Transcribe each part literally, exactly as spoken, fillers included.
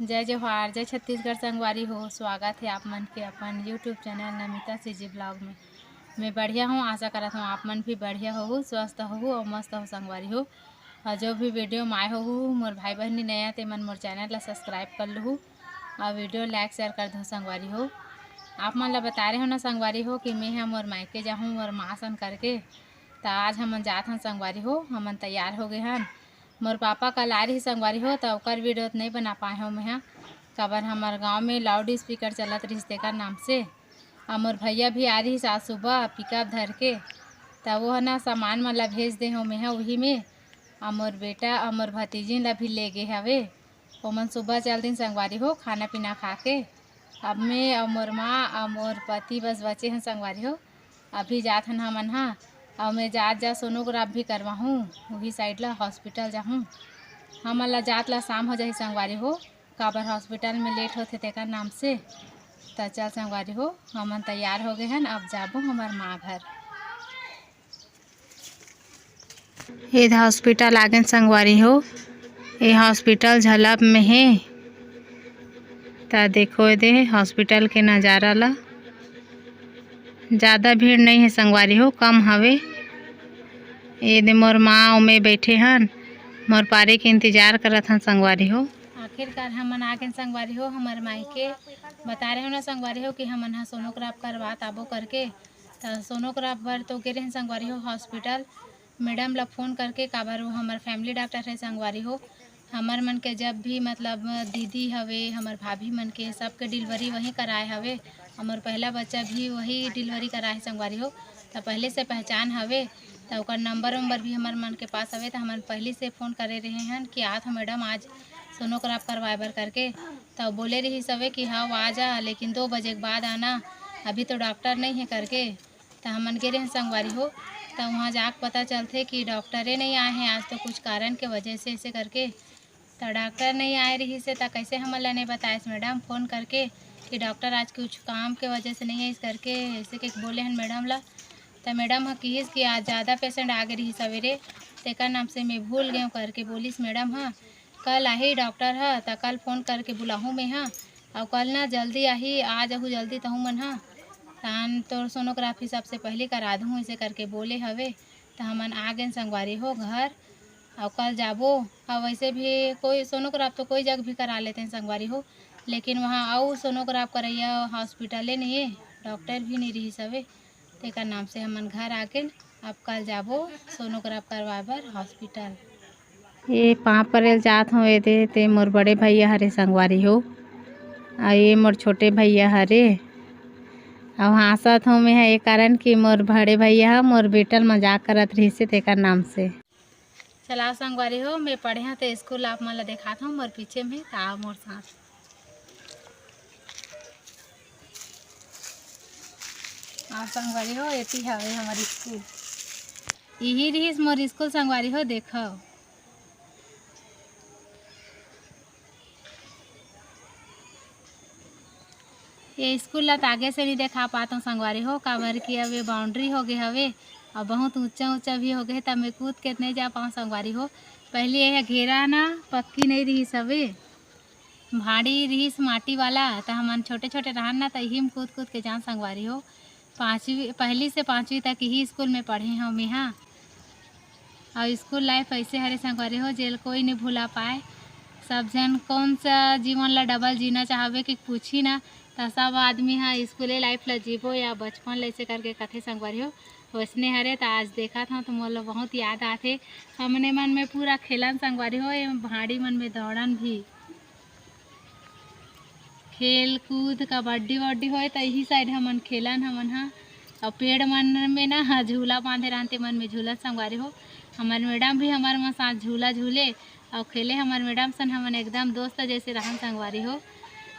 जय जोहार, जय छत्तीसगढ़ संगवारी हो। स्वागत हे आप मन के अपन YouTube channel Namita CG blog में। मैं बढ़िया हूँ, आशा करत हूँ आप मन भी बढ़िया होहू, स्वस्थ होहू और मस्त हो संगवारी हो। और जो भी वीडियो में आए होहू मोर भाई बहनी नया, ते मन मोर चैनल ला सब्सक्राइब कर लूहू और वीडियो लाइक शेयर कर दो संगवारी हो। आप मन ला बता रहे हो ना संगवारी हो कि मैं ह मोर मायके जाहूँ मोर माँ सन करके, त आज हमन जात हन संगवारी हो, हमन तैयार हो गए हन। मोर पापा कल आ रही संगवारी हो, त ओकर वीडियो त नहीं बना पाए हो मेहा, काबर हमर गांव में लाउड स्पीकर चलत रहिस तेकर नाम से। और मोर भैया भी आ रही आज सुबह पिकअप धर के, त वो ह ना सामान मन ला भेज दे हो मेहा उही में। और मोर बेटा और मोर भतीजिन ला भी ले गे हवे, ओमन सुबह चल दिन संगवारी हो खाना पीना खा के। अब मैं और मोर माँ और मोर पति बस बचे हैं संगवारी हो। अभी जात हन हमन हा, और मैं जात जा सोनोग्राफ भी करवाहूँ, वही साइड ला हॉस्पिटल जाहूँ। हमन ला जात ला शाम हो जाही संगवारी हो, काबर हॉस्पिटल में लेट होथे तेकर नाम से। त चल संगवारी हो, हमन तैयार हो गए हन, अब जाबो हमर माँ घर। ये हॉस्पिटल आगेन संगवारी हो, ये हॉस्पिटल झलब में हे। त देखो ये दे हॉस्पिटल के नजारा ला, ज्यादा भीड़ नहीं है संगवारी हो, कम हवे। ये दे मोर माँ ओमे बैठे हन, मोर पारी के इंतजार करत हन संगवारी हो। आखिरकार हमन आगेन संगवारी हो हमर मायके। बता रहे हो ना संगवारी हो कि हमन ह सोनोग्राफ करवात आबो करके। त सोनोग्राफ बर तो गे रहेन संगवारी हो हॉस्पिटल। मैडम ला फोन करके, काबर वो हमर फैमिली डॉक्टर है संगवारी हो। हमर मन के जब भी मतलब दीदी हवे, हमर भाभी मन के, सबके डिलीवरी वहीं कराए हवे। हमर पहला बच्चा भी वही डिलीवरी कराए है संगवारी हो, त पहले से पहचान हवे। त ओकर नंबर उम्बर भी हमर मन के पास हवे, त हमन पहली से फोन करे रहे हन कि आत हो मैडम आज सोनोग्राफ करवाए बर करके। त बोले रहिस हवे कि हाँ आ जा, लेकिन दो बजे के बाद आना, अभी तो डॉक्टर नहीं है करके। त हमन गे रहेन संगवारी हो, त वहाँ जाके पता चलथे कि डॉक्टरे नहीं आए हैं आज, तो कुछ कारण के वजह से ऐसे करके। त डॉक्टर नहीं आए रहिस हे, त कैसे हमन ला नहीं बताएस मैडम फोन करके कि डॉक्टर आज कुछ काम के वजह से नहीं आइस करके, ऐसे के बोले हन मैडम ला। त मैडम ह किहिस कि आज ज़्यादा पेशेंट आ गे रहिस सवेरे, तेकर नाम से मैं भूल गए करके बोलिस मैडम ह। कल आही डॉक्टर ह, त कल फोन करके बुलाहूँ मैं ह, अउ कल ना जल्दी आही, आ जाहू जल्दी तहूँ मन ह, तान तोर सोनोग्राफी सबसे पहले करा दूँ, ऐसे करके बोले हवे। त हमन आ गेन संगवारी हो घर, अउ कल जाबो। अउ वैसे भी कोई सोनोग्राफ तो कोई जगह भी करा लेते हैं संगवारी हो, लेकिन वहाँ अउ सोनोग्राफ करैया हॉस्पिटले नहीं है, डॉक्टर भी नहीं रहिस हवे। तेकर नाम से हमन घर आ गेन। अब कल जाबो सोनोग्राफ करवाए बर हॉस्पिटल। ये पाँव परेल जात हूँ, ये दे ते मोर बड़े भैया हरे संगवारी हो, अउ ये मोर छोटे भैया हरे। अउ हाँसत हूँ मैं ह, ये कारण कि मोर बड़े भैया ह मोर बेटा ल मजाक करत रहिसे, तेकर नाम से। चलाओ संगवारी हो, मैं पढ़े हूँ तो स्कूल आप मन ला देखात हूँ, मोर पीछे में त आओ मोर साथ। आओ संगवारी हो, एती हवे हमर स्कूल। इही रिहिस मोर स्कूल संगवारी हो, देखो। ये स्कूल ला त आगे से नहीं देखा पात हूँ संगवारी हो, काबर कि अब ये बाउंड्री हो गए हवे और बहुत ऊंचा ऊंचा भी हो गए, तब मैं कूद के नहीं जा पाऊँ संगवारी हो। पहले ये घेरा ना पक्की नहीं रहिस हवे, भाड़ी रिहिस माटी वाला, त हमन छोटे छोटे रहन ना, त इही में कूद कूद के जान संगवारी हो। पाँचवीं, पहली से पाँचवीं तक इही स्कूल में पढ़े हूँ मैं हा। अउ स्कूल लाइफ ऐसे हरे संगवारी हो, जेल कोई नहीं भुला पाए। सब झन कौन सा जीवन ला डबल जीना चाहबे कि पूछी ना, त सब आदमी हा स्कूले लाइफ ला जीबो या बचपन ला ऐसे करके कथे संगवारी हो। वैसने हरे त आज देखत हूँ तो मोला बहुत याद आथे। हमने मन में पूरा खेलन संगवारी हो, ये भाड़ी मन में दौड़न भी। खेल कूद कबड्डी वड्डी होए त इही साइड हमन खेलन हमन हा। अउ पेड़ मन में ना हा झूला बांधे रहन, ते मन में झूलन संगवारी हो। हमर मैडम भी हमर मन साथ झूला झूले अउ खेले। हमर मैडम सन हमन एकदम दोस्त जैसे रहन संगवारी हो।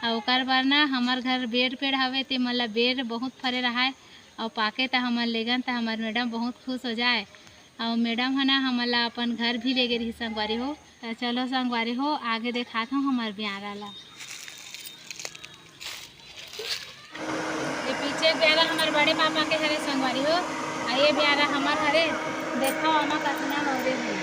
अउ ओकर बर ना हमर घर बेर पेड़ हवे, ते मन ला बेर बहुत फरे रहाय अउ पाके त हमन लेगन त हमर मैडम बहुत खुश हो जाए। अउ मैडम ह ना हमन ला अपन घर भी लेगे रहिस संगवारी हो। त चलो संगवारी हो, आगे देखात हूँ हमर ब्यारा ला। ये पीछे ब्यारा हमर बड़े पापा के हरे संगवारी हो, आ ये ब्यारा हमर हरे। देखो आमा कतना मौरे हे।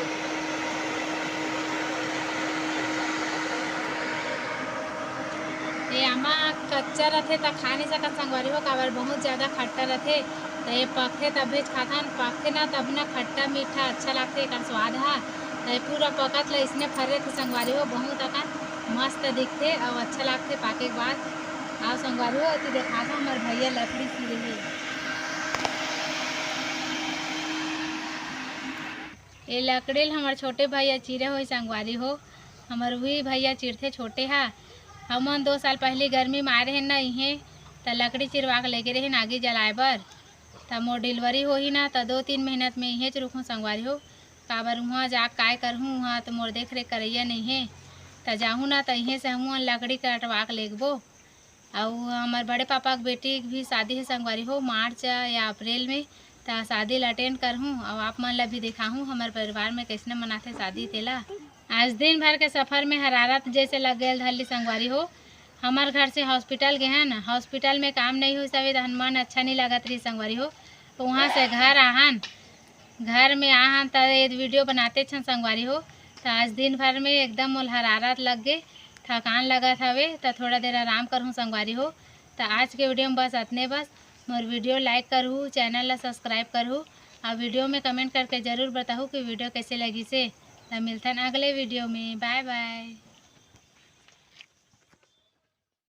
आमा कच्चा रथे त खा नहीं सकत संगवारी हो, काबर बहुत ज्यादा खट्टा रथे। त ये पकथे तभेच खाथन, पकथे ना तब ना खट्टा मीठा अच्छा लागथे एकर स्वाद हा। त ये पूरा पकत ला इसने फरे थे संगवारी हो, बहुत अकन मस्त दिखथे अउ अच्छा लागथे पाके के बाद। आओ संगवारी हो, एती देखाथों हमर भैया लकड़ी चिरे हे। ये लकड़ी ल हमर छोटे भैया चिरे होही संगवारी हो। हमर उही भैया चिरथे छोटे हा। हमन दो साल पहली गर्मी में आए रहेन ना इहें, त लकड़ी चिरवा के लेगे रहेन आगी जलाए बर। त मोर डिलीवरी होही ना, त दो तीन मेहनत में इहेंच रुकहूँ संगवारी हो। काबर उहाँ जाके काय करहूँ, उहाँ त मोर देख रेख करइया नइ हे। त जाहूँ ना, त इहें से हमन लकड़ी कटवा के लेगबो। अउ हमर बड़े पापा के बेटी के भी शादी हे संगवारी हो, मार्च या अप्रैल में। त शादी ला अटेंड करहूँ अउ आप मन ला भी देखाहूँ हमर परिवार में कइसने मनाथे शादी तेला। आज दिन भर के सफर में हरारत जैसे लग गयल धरली संगवारी हो। हमर घर से हॉस्पिटल गे हन, हॉस्पिटल में काम नहीं होइस हवे, त मन अच्छा नहीं लागत रही संगवारी हो। वहाँ से घर आहन, घर में आहन त ये वीडियो बनाते छन संगवारी हो। त आज दिन भर में एकदम मोल हरारत लग गे, थकान लगत हवे, त थोड़ा देर आराम करहूँ संगवारी हो। त आज के वीडियो में बस अतने बस। मोर वीडियो लाइक करहू, चैनल ला सब्सक्राइब करहू, अउ वीडियो में कमेंट करके जरूर बताहू कि वीडियो कैसे लगिसे। त मिलथन अगले वीडियो में, बाय बाय।